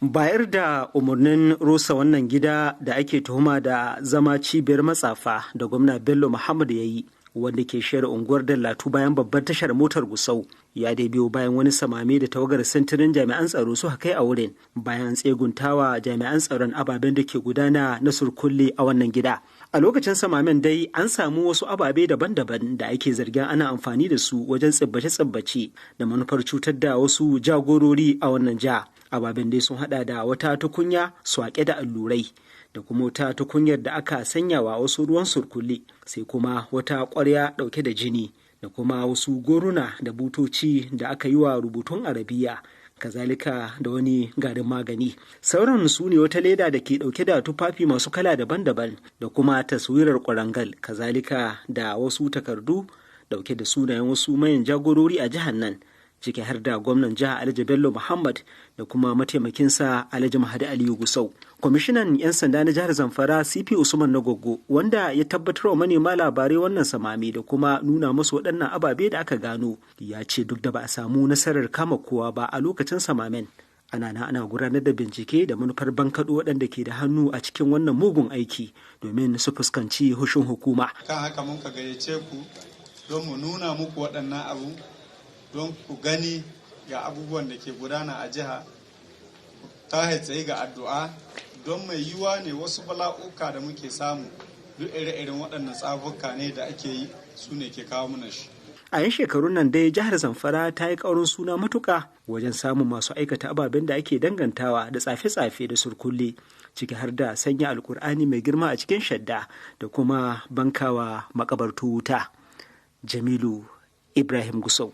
Bayar da umarnin rusa wannan gida da ake tuhuma da zama cibiyar matsafa da gwamna Bello Muhammad ya yi, wanda ke shayar unguwar Dallatu bayan babbar tashar motar Gusau, ya dai biyo bayan wani samame da tawagar sintirin jami'an tsaro suka kai a wurin bayan tseguntawa jami'an tsaron ababen da ke gudana na surkulle a wannan gida. A lokacin samamen dai an samu wasu ababe daban-daban da ake zargin ana amfani da su wajen tsibbace-tsibbace da manufar cutar da wasu jagorori a wannan jiha. Ababen dai sun hada da wata tukunya swake da allurai da kuma wata tukunyar da aka sanyawa wasu ruwan surkulle, sai kuma wata ƙwarya ɗauke da jini da kuma wasu goruna da butoci da aka yi wa rubutun Arabiya, kazalika da wani garin magani. Sauran su ne wata leda da ke dauke da tufafi masu kala daban-daban da kuma taswirar kwarangal, kazalika da wasu takardu dauke da sunayen wasu mayan jagorori a jihar nan, ciki har da gwamnan jihar Alhaji Bello Muhammad da kuma mataimakinsa Alhaji Mahadi Aliyu Gusau. Kwamishinan 'yan sanda na jihar Zamfara, CP Usman Nagogo, wanda ya tabbatar wa manema labarai wannan samami da kuma nuna musu waɗannan ababe da aka gano, ya ce duk da ba a samu nasarar kama kowa ba a lokacin samamen, ana na ana gudanar da bincike da manufar bankaɗo waɗanda ke da hannu a cikin wannan mugun aiki domin su fuskanci hushin hukuma. Kan haka mun ka gayyace ku don mu nuna muku waɗannan abu, don ku gani ga abubuwan da ke gudana a jiha, ta tsaye ga addu'a, don mai yiwuwa ne wasu bala'uka da muke samu duk ire-iren waɗannan tsafuka ne da ake yi, su ne ke kawo mana shi. A yan shekarun nan dai jihar Zamfara ta yi ƙaurin suna matuƙa wajen samun masu aikata ababen da ake dangantawa da tsafe-tsafe da surkulle, ciki har da sanya Alkur'ani mai girma a cikin shadda da kuma bankawa makabartu wuta. Jamilu Ibrahim Gusau.